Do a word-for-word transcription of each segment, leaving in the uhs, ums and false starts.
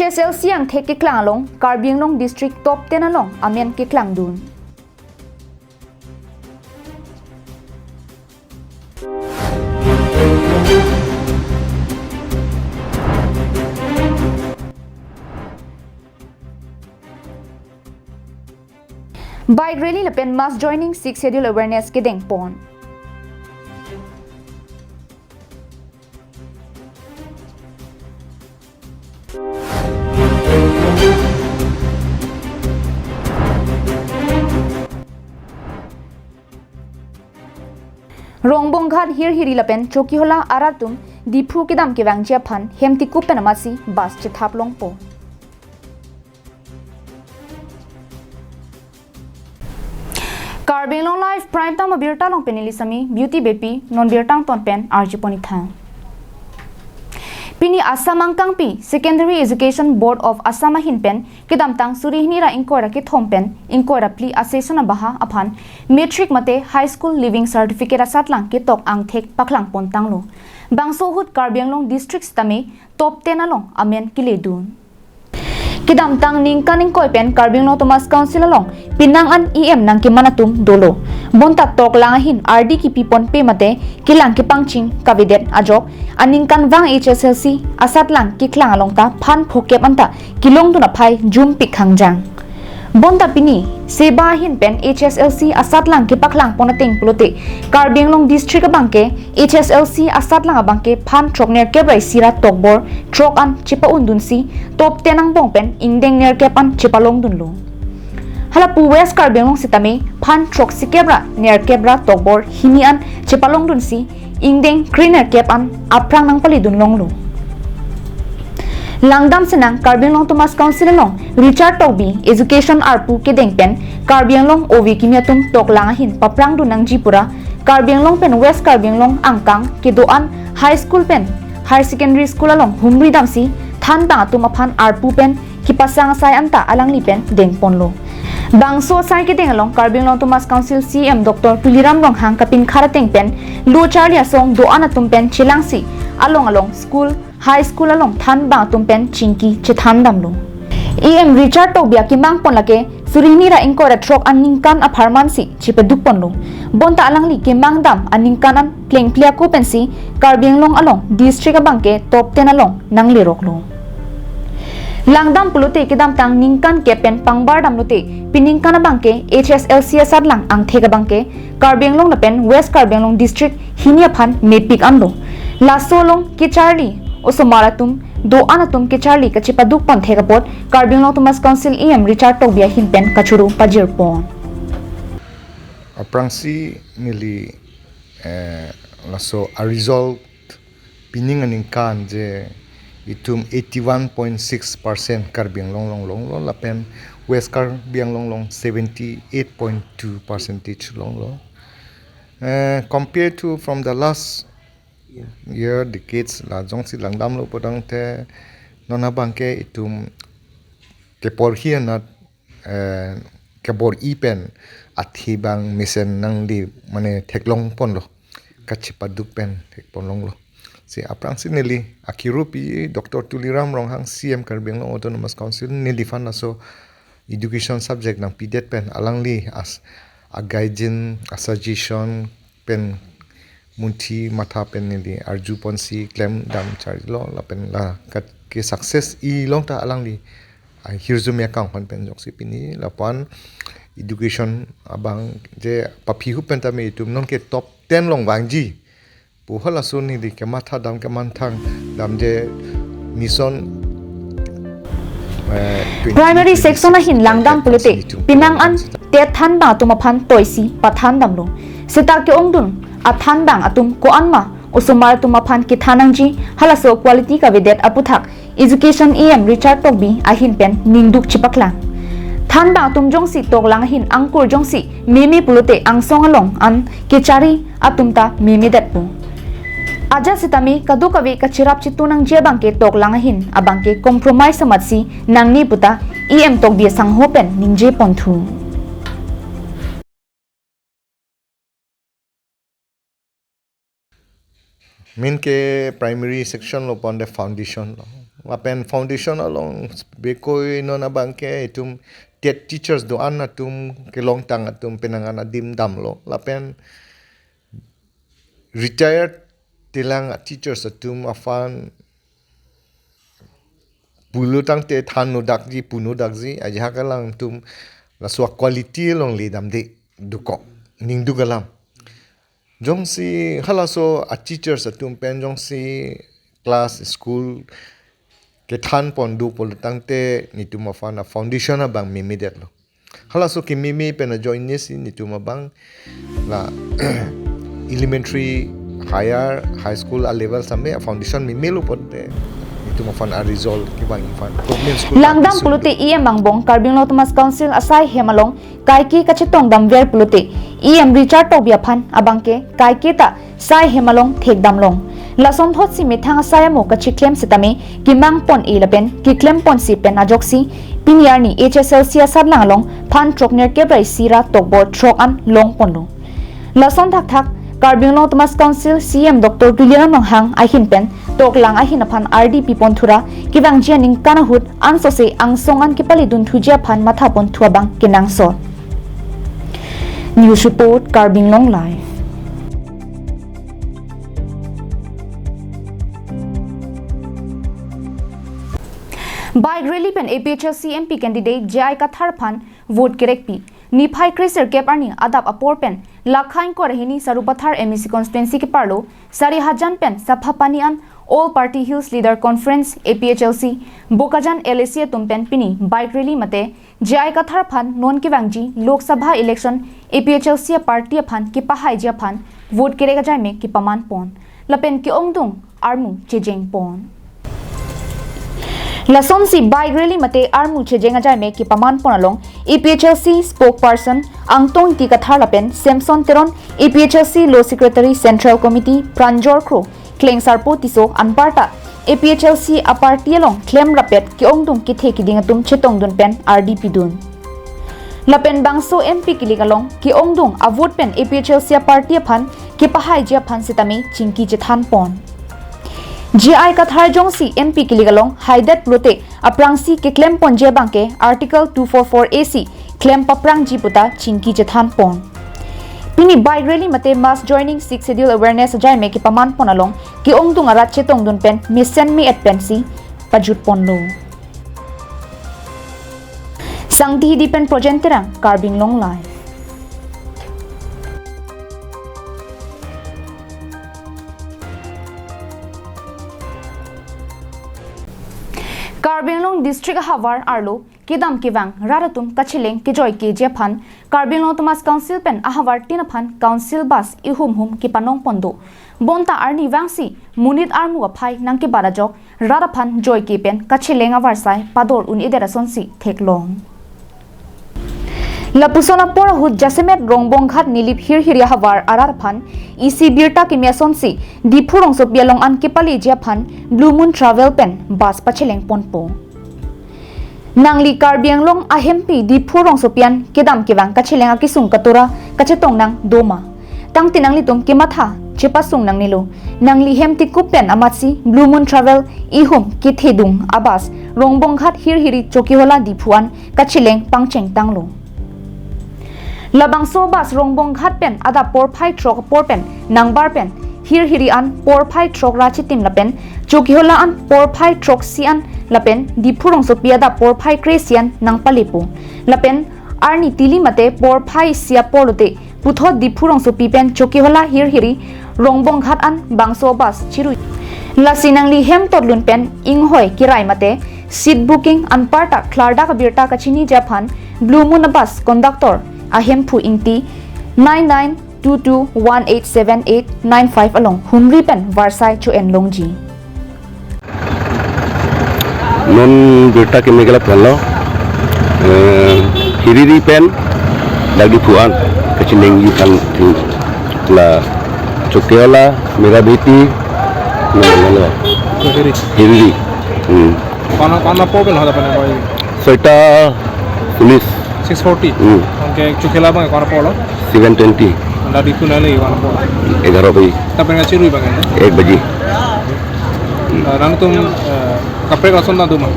H S L C angthek keklang along Karbi Anglong District top ten along amen keklangdun. Bike rally lapen mass joining Sixth Schedule awareness kedengpon. Rongbonghat hirhiri lapen Chokihola arat atum Diphu kedam kevangji aphan hem tikup pen amatsi bus chethap longpo. Karbi Anglong Live Prime Time abirta along pen neli Sami Beauty Beypi, non birta angton pen arjupon-ik tha. Pini Assam angkangpi Secondary Education Board of Assam ahin pen kedamtang suri hini ra ingkoi ra kethom pen ingkoi ra phli a-session abaha aphan matric mate high school leaving certificate asatlang ketok angthek paklangpon tanglo. Bangso ahut Karbi Anglong District sitame top ten along amen keledun. Kedamtang ningkan ingkoi pen Karbi Anglong Autonomous Council along penang an E M nangkeman atum dolo. Bonta toklang ahin ardi kepiponpe mate kelang kepangching kavedet ajok aningkanvang H S L C asatlang keklang along ta phan phokep anta kelongdun aphai jumpik hangjang. Bonta pini SEBA ahin pen H S L C asatlang kepaklangpon ateng pulote Karbi Anglong District abangke H S L C asatlang abangke phan throknerkep ra isi ra tokbor throk an chepa-undunsi top ten angbong pen ingdeng nerkep an chepalongdunlo. Halapu West Karbi Anglong sitame phan throksikep ra nerkep ra tokbor hini an chepalongdunsi ingdeng krenerkep an aphrang nangpaledun longlo. Langdam senang Karbi Anglong Autonomous Council along Richard Tokbi Education arpu kedeng pen Karbi Anglong ove kimi atum toklang ahin paprangdun nangji pura Karbi Anglong pen West Karbi Anglong angkang kedo-an high school pen higher secondary school along humri damsi thanbang atum aphan arpu pen kepasang asai anta alangli pen dengponlo. Bangso asai kedeng along Karbi Anglong Autonomous Council C E M Doctor Tuliram Ronghang kapinkhat ateng pen lo charli asong do-an atum pen chelangsi along along school, high school along thanbang atum pen chingki chethan damlo. E M Richard Tokbi akemangpon lake suri hini ra ingkoi ra throk aningkan apharmansi chepadukponlo. Bonta alangli kemang dam aningkan an plengple ako pensi Karbi Anglong along district abangke top ten along nangleroklo. Langdam pulote kedamtang ningkan kep pen pangbar damlote peningkan abangke H S L C asatlang angthek abangke Karbi Anglong lapen West Karbi Anglong District hini aphan mepik anlo. Laso along kecharli osomar atum do-an atum kecharli kachepadukpon thek apot Karbi Anglong Autonomous Council E M Richard Tokbi ahin pen kachoro pajirpon. Aphrangsi neli, eh, laso a-result pining aningkan je itum eighty-one point six percent Karbi Anglong along longlo lapen West Karbi Anglong along seventy-eight point two percentage longlo. Eh, compared to from the last, yeah, year, decades, la jongsi langdamlo putangte non abangke itum keporhi anat, eh, kebor-i pen athibang mesen nangli mane theklongponlo, kachepaduk pen thekponlonglo. Si aphrangsi neli akirupi Doctor Tuliram Ronghang C E M Karbi Anglong Autonomous Council neliphan laso education subject nangpidet pen alangli as a guardian, a suggestion pen munthi matha pen neli arjuponsi klemdam charlilo lapen la kat ke success-i longta alangli ahirjume akangphan pen jongsi pini lapu-an education abang je paphihu pen tame itum nonke top ten along vangji pu halaso neli kematha dam kemanthang dam je mission, eh, twenty twenty-six. Primary section ahin langdam pulote penang an TET thanbang atum aphan toisi pathan damlo. Seta ke-ongdun athanbang atum ko-anma osomar atum aphan kethan nangji halaso quality kavedet aputhak Education E M Richard Tokbi ahin pen ningduk chepaklang. Thanbang atum jongsi toklang ahin angkur jongsi meme pulote angsong along an kechari atum ta memedetpo. Ajat sitame kadokave kacherap chetun nangji abangke toklang ahin abangke compromise amatsi nangne puta E M Tokbi asangho pen ningjeponthu. Main ke primary section lo pon de foundation lo. Lapen foundation along bekoi non abangke itum TET teachers do-an atum kelongtang atum penang an adim damlo. Lapen retired telang teachers atum aphan pulo tangte than nodakji, pu nodakji, ajahak alangtum laso quality along le damde dokok, ningduk alam. Jongsi halaso a teachers atum pen jongsi class school kethan pon do pulo tangte netum aphan a foundation abang memedetlo. Halaso kememe pen ajoine si netum abang la elementary, higher, high school a level sampe a foundation memelo pulote netum aphan a result kevang aphan government school Langdam party pulote E M angbong Karbi Anglong Autonomous Council asai hem along kaike kachetongdamver pulote E M Richard Tokbi aphan abangke kaike ta sai hem along thekdamlong. Lasonthotsi methang asai amo kachiklem setame kemang pon-e lapen keklem ponsi pen ajoksi pini arni H S L C asatlang along phan throknerkep ra isi ra tokbor throk an longponlo. Lason thakthak Karbi Anglong Autonomous Council C E M Doctor Tuliram Ronghang ahin pen toklang ahin aphan ardi pipon thura kevangji aningkan ahut ansose angsong an kepaledun thuji aphan matha pon thu abang kenangsot. News report, Karbi Anglong Live. Bike rally pen A P H L C M P candidate J I Kathar aphan vote kerekpi. Niphai kresirkep arni adap apor pen lakha ingkoi ra hini Sarupathar M A C constituency keparlo Sarihajan pen Saphapani an All Party Hills Leader Conference, A P H L C, Bokajan L A C atum pen pini bike rally mate J I Kathar aphan non kevangji Lok Sabha election A P H L C a party aphan kepahaiji aphan vote kerek ajaime kepaman pon. Lapen ke-ongdung armu chejeng pon. Lasonsi bike rally mate armu chejeng ajaime kepaman pon along A P H L C spokesperson Angtong Ingti Kathar lapen Samson Teron, A P H L C Law Secretary Central Committee Pranjor Kro, Klengsarpo Tisso anparta A P H L C a party along klem rapet ke-ongdung kethe keding atum chetongdun pen ardi pidun. Lapen bangso M P kilik along ke-ongdung a vote pen A P H L C a party aphan kepahaiji aphan setame chingki chethan pon. J I Kathar jongsi M P kilik along haidet pulote aphrangsi keklem ponji abangke Article two four four A C klem paprangji puta chingki chethan pon. Pini bike rally mate mass joining Sixth Schedule awareness ajaime kepaman pon along ke-ongdung arat chetongdun pen mesen me-et pensi pajut ponlo. Sangti Hidi pen Projen Terang, Karbi Anglong Live. Karbi Anglong District ahavar arlo kedam kevang rat atum kacheleng kejoikeji aphan Karbi Anglong Autonomous Council pen ahavar tin aphan council bus ihum hum kepanong pon do. Bonta arnivangsi monit armu aphai nangkebat ajok rat aphan joike pen kacheleng avarsai pador un-edet asonsi theklong. Lapuson apor ahut jasemet Rongbonghat Nilip Hirhiri ahavar arat aphan isi birta keme asonsi Diphu rongsopi along an kepaleji aphan Blue Moon Travel pen bus pacheleng ponpo. Nangli Karbi Anglong ahempi Diphu rongsopi an kedam kevang kacheleng akesung katora kachetong nang doma? Tangte nanglitum kematha chepasung nangnelo. Nangli hem tikup pen amatsi Blue Moon Travel ihum kethedung a bus Rongbonghat Hirhiri Chokihola Diphu an kacheleng pangcheng tanglo. Labangso bus Rongbonghat pen adap porphai throk apor pen nangbar pen Hirhiri an porphai throk ra chitim lapen Chokihola an porphai throksi an lapen Diphu rongsopi adap porphai kresi an nangpalepo. Lapen arni tili mate porphai isi apor lote puthot Diphu rongsopi pen Chokihola Hirhiri Rongbonghat an bangso bus chirui. Lasi nangli hem totlun pen inghoi kirai mate seat booking anparta klardak abirta kachiniji aphan Blue Moon abus conductor ahemphu ingti nine nine two two one eight seven eight nine five along humri pen varsai cho-en longji. Non birta keme ke lapulo, eh, Hirhiri pen dak Diphu an kachelengji aphan la Chokihola, Merabeti, non, non, non. Hirhiri. Hirhiri. Hmm. Kona, kona apor pen hoda pen boy. Soita unis. Six forty. Hmm. Anke Chokihola abang kona apor lo? Seven twenty. Dak Diphu nangli kona apor? Egharo baji. Lapen kachirui abang? Ek baji. Uh, nangtum, uh, kaprek ason na duma?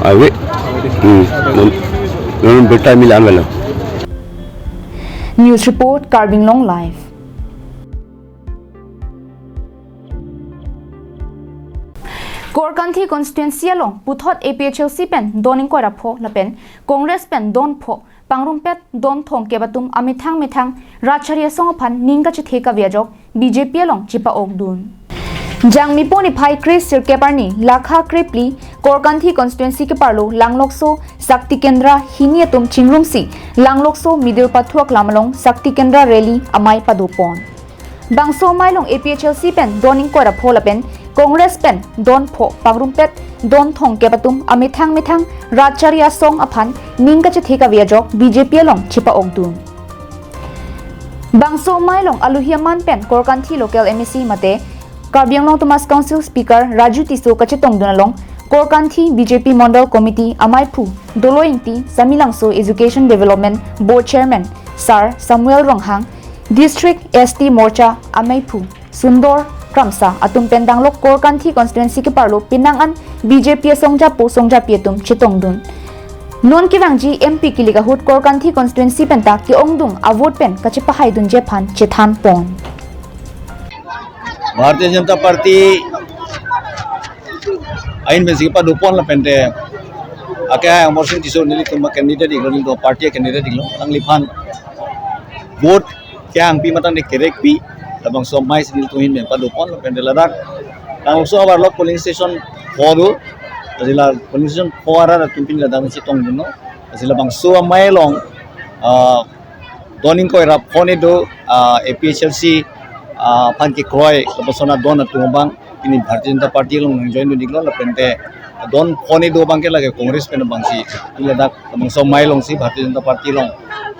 Ave. Ave. Hmm. Non, non birta milan velo. News report, Karbi Anglong Live. Korkanthi constituency along puthot A P H L C pen don ingkoi ra pho lapen Congress pen don pho pangrumpet don thomkep atum amethang methang rat chari asong aphan ning kachethe kave ajok B J P along chepa-okdun. Jangmi pon niphai kre sirkep arni lakha krephli Korkanthi constituency keparlo Langlokso Shakti Kendra hini atum chingrumsi Langlokso Midir Pathu Aklam along Shakti Kendra rally amei padopon. Bangso amei along A P H L C pen don ingkoi ra pho lapen Congress pen don pho pangrumpet don thomkep atum amethang methang rat chari asong aphan ning kachethe kave ajok B J P along chepa-okdun. Bangso amei along aluhi aman pen Korkanthi local M A C mate Karbi Anglong Autonomous Council Speaker Raju Tisso kachetongdun along Korkanthi B J P Mondol Committee ameiphu Dolo Ingti, Samelangso Education Development Board Chairman Sir Samuel Ronghang, District S T Morcha ameiphu Sundor Kramsa atum pen danglok Korkanthi constituency keparlo penang an B J P asongjapo songjapi atum chetongdun. Non kevangji M P kilik ahut Korkanthi constituency penta ke-ongdung avote pen kachepahaidunji aphan chethanpon. Bharatiya Janata Party ahin pensi padopon lapente akehai Amarsing Tisso nelitum a-candidate iklo, nelitum party a-candidate iklo, alangliphan vote kehangpi matang de kerekpi, labangso amei si nelitum ahin pen padopon lapente ladak Langlokso abar lok polling station pho do, lasi la polling station pho arat atum pini ladak chetongdunlo, lasi labangso amei along, ah, don ingkoi ra pho ni do, ah, A P H L C, ah, aphan kekroi, labangso adon atum abang, pini Bharatiya Janata Party along nang join dun iklo, lapente don pho ni do abangke lake Congress pen abangsi, pini ladak labangso amei alongsi Bharatiya Janata Party along,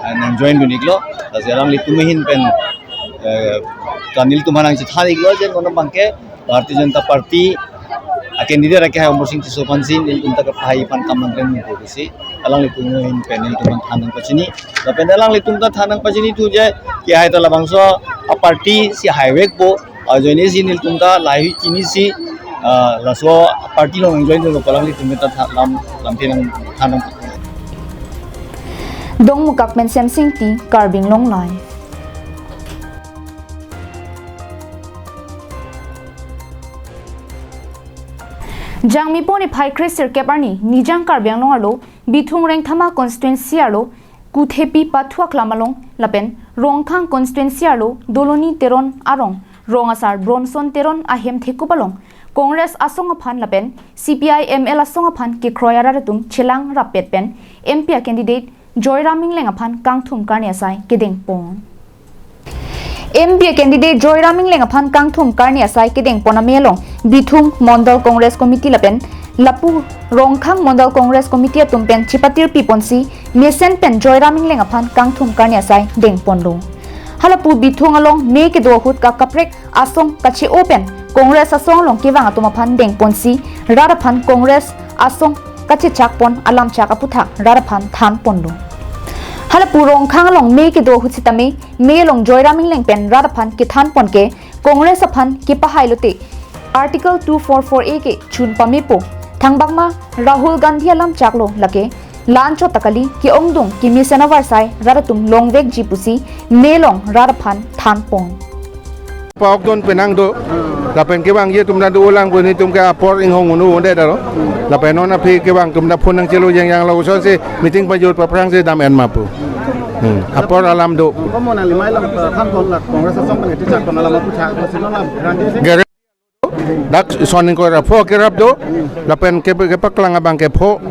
ah, nang join dun iklo, lasi alanglitum ahin pen, eh, kanil tum hanang chethan iklo, je non abangke Bharatiya Janata Party a-candidate akehai Amarsing Tisso aphansi nelitum ta kapahai aphan kam nangklem nangpo pusi alanglitum ahin pen nelitum aphan than nangpachini. Lapen alanglitum ta than nangpachini thu je kehai ta labangso a-party si haivekpo, ajoine si nelitum ta lahei chinisi, ah, laso a-party along join dunlo pu alanglitum ta tha-, lam, lamthe nang than nang. Dongmukak pen Semsing Ingti, Karbi Anglong Live. Jangmi pon niphai kre sirkep arni Nijang Karbi Anglong arlo Bithung Rengthama constituency arlo Kuthepi Pathu Aklam along lapen Rongkhang constituency arlo Doloni Teron arong rong asar Bronson Teron ahem thekup along Congress asong aphan lapen C P I M L asong aphan kekroi arat atum chelang rappet pen M P a-candidate Joyram Engleng aphan kangthum karni asai kedengpon. M P a-candidate Joyram Engleng aphan kangthum karni asai kedengpon amei along Bithung Mondol Congress Committee lapen lapu Rongkhang Mondol Congress Committee atum pen chepatirpi ponsi mesen pen Joyram Engleng aphan kangthum karni asai dengponlo. Halapu Bithung along mei kedo ahut ka kaprek asong kache-o pen Congress asong along kevang atum aphan dengponsi rat aphan Congress asong kachechakpon alamchak aputhak rat aphan thanponlo. Halapu Rongkhang along mei kedo ahut sitame mei along Joyram Engleng pen rat aphan kethanpon ke Congress aphan kepahai lote Article two four four A ke chun pamepo, thangbak ma Rahul Gandhi alamchak lo lake la-anchot ta kali, ke-ongdung kemesen avarsai rat atum longvekji pusi mei along rat aphan thanpon. Pa-okdun penang do, lapen kevangji atum ta do-olang pu nelitum ke apor inghong unu un'edet aro. Lapen non aphi kevang atum ta phone nangchelo jengjang lo, kosonsi meeting pajut paphrangsi dam-en ma pu. Hmm. Apor alam do. Komo nanglima along, uh, thanpon la Congress asong pen kachechakpon alam aputhak, kosi non alam grant. Gere dak son ingkoi ra pho kerap do, lapen ke, kepaklang abang ke pho.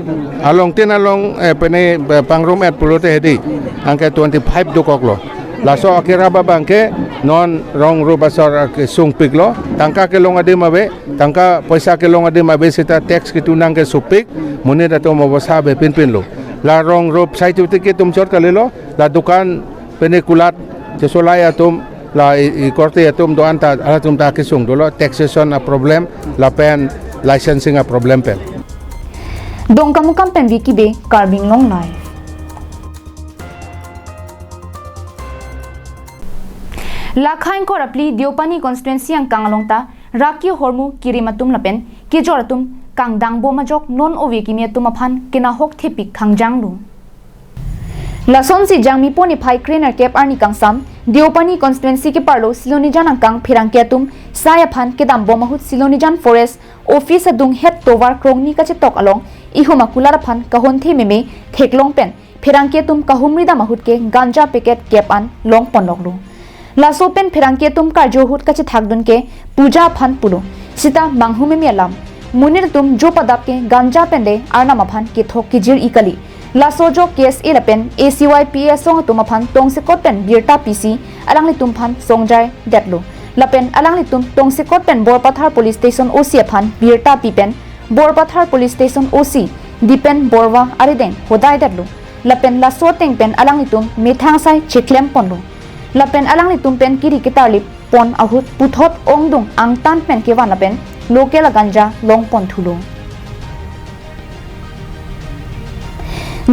Along tin along, eh, pene, eh, pangrum-et pulote hedi. Anke twenty-five dokoklo. Laso akerap abang ke non rong rup asor kesungpiklo. Tangka kelong adim ave, tangka poisa kelong adim ave seta tax ketunang ke supik, monit atum obosa ave pinpinlo. La rong rup sai chuti ke tum chot kalilo, la dukan pene kulat, chesolai atum, la i, i korte atum do-an ta, halatum ta kesung dolo, taxation a-problem, lapen licensing a-problem pen. Dongkamukam pen Vicky Bey, Karbi Anglong Live. Lakha ingkoi ra phli Deopani constituency angkang along ta raki hormu kirim atum lapen kejor atum kangdang bom ajok non ove kimi atum aphan kenahok thepik khangjang lo. Lasonsi Jangmipo niphai krenerkep arni kangsam Deopani constituency keparlo Silonijan angkang pherangke atum sai aphan kedam bom ahut Silonijan forest office adung het tovar krongni kachetok along ihum akulat aphan kahonthe meme theklong pen pherangke atum kahumri dam ahut ke ganja packet kep an longpon loklo. Laso pen pherangke atum karjo ahut kachethakdun ke puja aphan pulo. Sita manghu meme alam. Monit atum jo padap ke ganja pen le arnam aphan kethok kejir-i kali. Laso jo K S A lapen A C Y P A asong atum aphan tongsekot pen birta pisi alanglitum aphan songjai detlo. Lapen alanglitum tongsekot pen Borpathar Police Station O C aphan birta pi pen Borpathar Police Station O C Dipen Borwa arideng hodai detlo. Lapen laso ateng pen alanglitum methang asai cheklem ponlo. Lapen alanglitum pen kiri ketarlip pon ahut puthot ongdung angtan pen kevan lapen local aganja longpon thulo.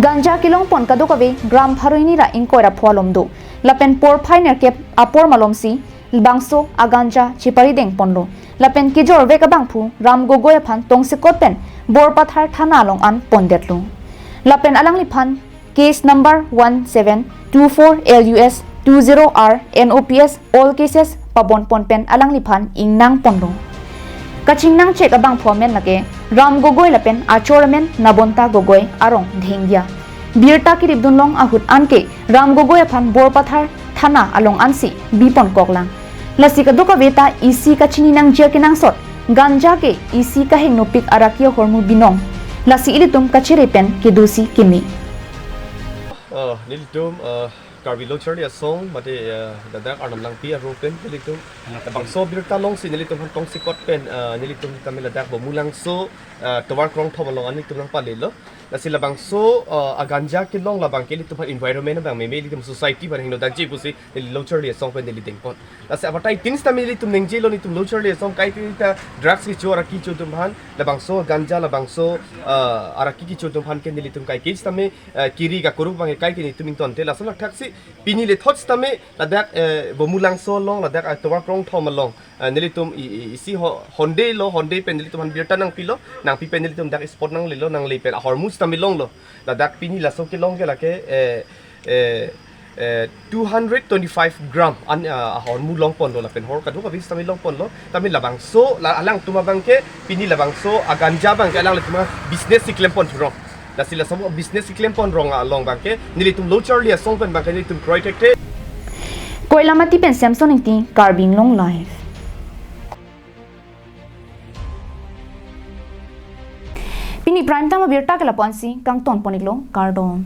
Ganja kelongpon kadokave gram pharo hini ra ingkoi ra pho alom do. Lapen porphai nerkep apor malomsi labangso aganja cheparideng ponlo. Lapen kejor vek abangphu Ram Gogoi aphan tongsekot pen Borpathar thana along an pondetlo. Lapen alangliphan case number one seven two four L U S two zero R N O P S all cases pabon pon pen alangliphan ingnang ponlo. Kachingnang chek abangphu amen lake Ram Gogoi lapen achor amen Nabonta Gogoi arong Dhengdia. Birta kiripdun long ahut anke Ram Gogoi aphan Borpathar thana along ansi bipon koklang. Lasi kadokave ta isi kachini nangji akenangsot ganja ke isi kahengnopik araki ahormu binong. Lasi ilitum kachere pen kedosi keme. Oh, nelitum, eh, Karbi Lo Charli Asong, mate, eh, ladak Arnam Langpi aro pen nelitum labangso birta longsi nelitum aphan tongsekot pen, eh, nelitum kami ladak Bomulangso, eh, tovar krongthom along an nelitum nangpalelo. Lasi labangso, eh, aganja kelong labang ke nelitum aphan environment abang meme nelitum society aphan hingno dakji pusi neli Lo Charli Asong pen neli dengpon. Lasi abatai tin sitame nelitum ningjelo nelitum Lo Charli Asong kaike ta drugs kecho araki kecho atum aphan labangso ganja labangso, eh, araki kecho atum aphan ke nelitum kaike sitame, eh, kiri kakuruk abang kaike nelitum ingtonte laso lakthaksi pini lethot sitame ladak, eh, Bomulangso along ladak, eh, tovar krongthom along, eh, nelitum i, i, isi ho-, honde lo honde pen nelitum aphan birta nangpilo nangpi pen nelitum dak spot nanglelo nangle pen ahormu sitame longlo. Ladak pini laso kelong ke lake, eh, eh, eh, two hundred twenty-five gram an, ah, ahormu longponlo lapen hor kadokave sitame longponlo. Tame labangso la alangtum abang ke pini labangso aganja abang ke alanglitum business si klempon thurong. Lasi laso business si klempon rong along abang ke nelitum Lo Charli Asong pen abang ke nelitum kroi thekthe. Koilamati pen Samson Ingti, Karbi Anglong Live. Pini prime time abirta ke lapu-ansi kangton pon-iklo, kardom.